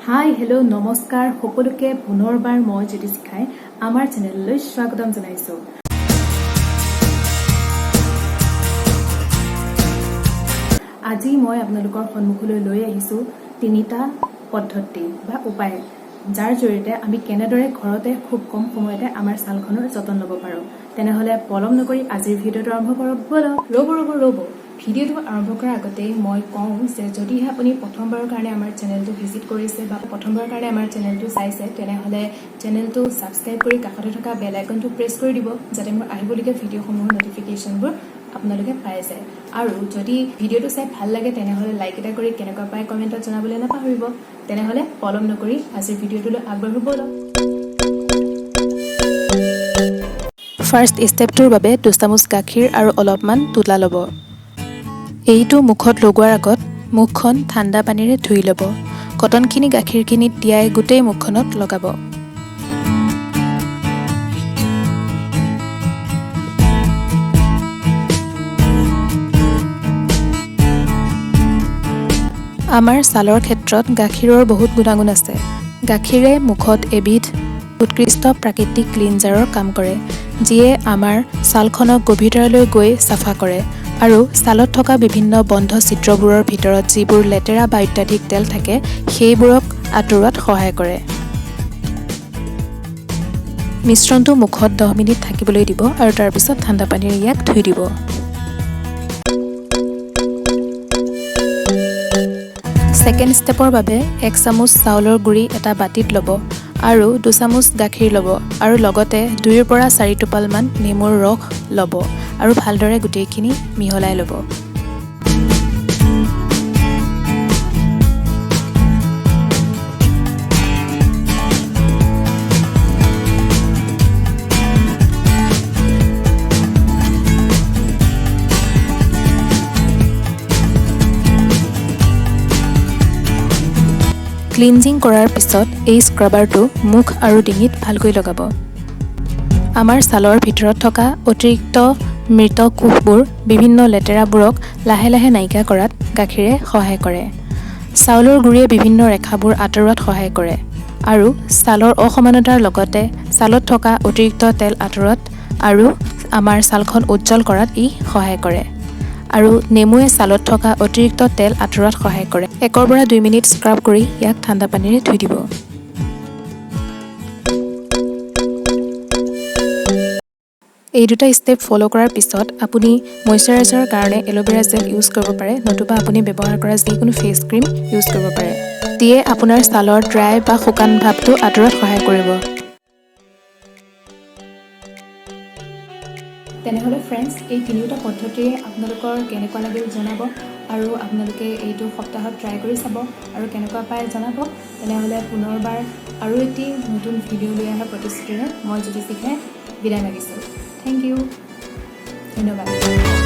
হাই, hello', নমস্কাৰ সকলোকে। পুনৰবাৰ মই জ্যোতি শিখাই আমাৰ চেনেললৈ স্বাগতম জনাইছোঁ। আজি মই আপোনালোকৰ সন্মুখলৈ লৈ আহিছোঁ তিনিটা পদ্ধতি বা উপায়, যাৰ জৰিয়তে আমি কেনেদৰে ঘৰতে খুব কম সময়তে আমাৰ ছালখনৰ যতন ল'ব পাৰোঁ। তেনেহ'লে পলম নকৰি আজিৰ ভিডিঅ'টো আৰম্ভ কৰোঁ ব'লক। ৰ'ব, ৰ'ব, ৰ'ব। ভিডিঅ'টো আৰম্ভ কৰাৰ আগতেই মই কওঁ যে যদিহে আপুনি প্ৰথমবাৰৰ কাৰণে আমাৰ চেনেলটো ভিজিট কৰিছে বা প্ৰথমবাৰৰ কাৰণে আমাৰ চেনেলটো চাইছে, তেনেহ'লে চেনেলটো ছাবস্ক্ৰাইব কৰি কাষতে থকা বেল আইকনটো প্ৰেছ কৰি দিব, যাতে মোৰ আহিবলগীয়া ভিডিঅ'সমূহৰ ন'টিফিকেশ্যনবোৰ আপোনালোকে পাই যায়। আৰু যদি ভিডিঅ'টো চাই ভাল লাগে, তেনেহ'লে লাইক এটা কৰি কেনেকুৱা পায় কমেণ্টত জনাবলৈ নাপাহৰিব। তেনেহ'লে পলম নকৰি আজিৰ ভিডিঅ'টোলৈ আগবাঢ়ো ব'লক। ফাৰ্ষ্ট ষ্টেপটোৰ বাবে 2 চামুচ গাখীৰ আৰু অলপমান তুলা ল'ব। এইটো মুখত লগোৱাৰ আগত মুখখন ঠাণ্ডা পানীৰে ধুই ল'ব। কটনখিনি গাখীৰখিনিত তিয়াই গোটেই মুখখনত লগাব। আমাৰ ছালৰ ক্ষেত্ৰত গাখীৰৰ বহুত গুণাগুণ আছে। গাখীৰে মুখত এবিধ উৎকৃষ্ট প্ৰাকৃতিক ক্লিনজাৰৰ কাম কৰে, যিয়ে আমাৰ ছালখনক গভীৰতালৈ গৈ চাফা কৰে আৰু ছালত থকা বিভিন্ন বন্ধ ছিদ্ৰবোৰৰ ভিতৰত যিবোৰ লেতেৰা বা অত্যাধিক তেল থাকে, সেইবোৰক আঁতৰোৱাত সহায় কৰে। মিশ্ৰণটো মুখত 10 মিনিট থাকিবলৈ দিব আৰু তাৰপিছত ঠাণ্ডা পানীৰে ইয়াক ধুই দিব। ছেকেণ্ড ষ্টেপৰ বাবে 1 চামুচ চাউলৰ গুড়ি এটা বাতিত ল'ব আৰু 2 চামুচ গাখীৰ ল'ব আৰু লগতে 2ৰ পৰা 4 টোপালমান নেমুৰ ৰস ল'ব আৰু ভালদৰে গোটেইখিনি মিহলাই ল'ব। ক্লিনজিং কৰাৰ পিছত এই স্ক্ৰাবাৰটো মুখ আৰু ডিঙিত ভালকৈ লগাব। আমাৰ ছালৰ ভিতৰত থকা অতিৰিক্ত মৃত কোষবোৰ, বিভিন্ন লেতেৰাবোৰক লাহে লাহে নাইকিয়া কৰাত গাখীৰে সহায় কৰে। চাউলৰ গুড়িয়ে বিভিন্ন ৰেখাবোৰ আঁতৰোৱাত সহায় কৰে আৰু ছালৰ অসমানতাৰ লগতে ছালত থকা অতিৰিক্ত তেল আঁতৰোৱাত আৰু আমাৰ ছালখন উজ্জ্বল কৰাত ই সহায় কৰে। আৰু নেমুৱে ছালত থকা অতিৰিক্ত তেল আঁতৰোৱাত সহায় কৰে। 1ৰ পৰা 2 মিনিট স্ক্ৰাব কৰি ইয়াক ঠাণ্ডা পানীৰে ধুই দিব। এই দুটা ষ্টেপ ফ'ল' কৰাৰ পিছত আপুনি মইশ্চাৰাইজাৰৰ কাৰণে এল'ভেৰা জেল ইউজ কৰিব পাৰে, নতুবা আপুনি ব্যৱহাৰ কৰা যিকোনো ফেচ ক্ৰীম ইউজ কৰিব পাৰে, যিয়ে আপোনাৰ ছালৰ ড্ৰাই বা শুকান ভাৱটো আঁতৰোৱাত সহায় কৰিব। তেনেহ'লে ফ্ৰেণ্ডছ, এই তিনিওটা পদ্ধতিৰে আপোনালোকৰ কেনেকুৱা লাগিল জনাব আৰু আপোনালোকে এইটো সপ্তাহত ট্ৰাই কৰি চাব আৰু কেনেকুৱা পায় জনাব। তেনেহ'লে পুনৰবাৰ আৰু এটি নতুন ভিডিঅ' লৈ অহাৰ প্ৰতিশ্ৰুতিৰে মই জ্যোতি শিখাই বিদায় মাগিছোঁ। Thank U, ধন্যবাদ।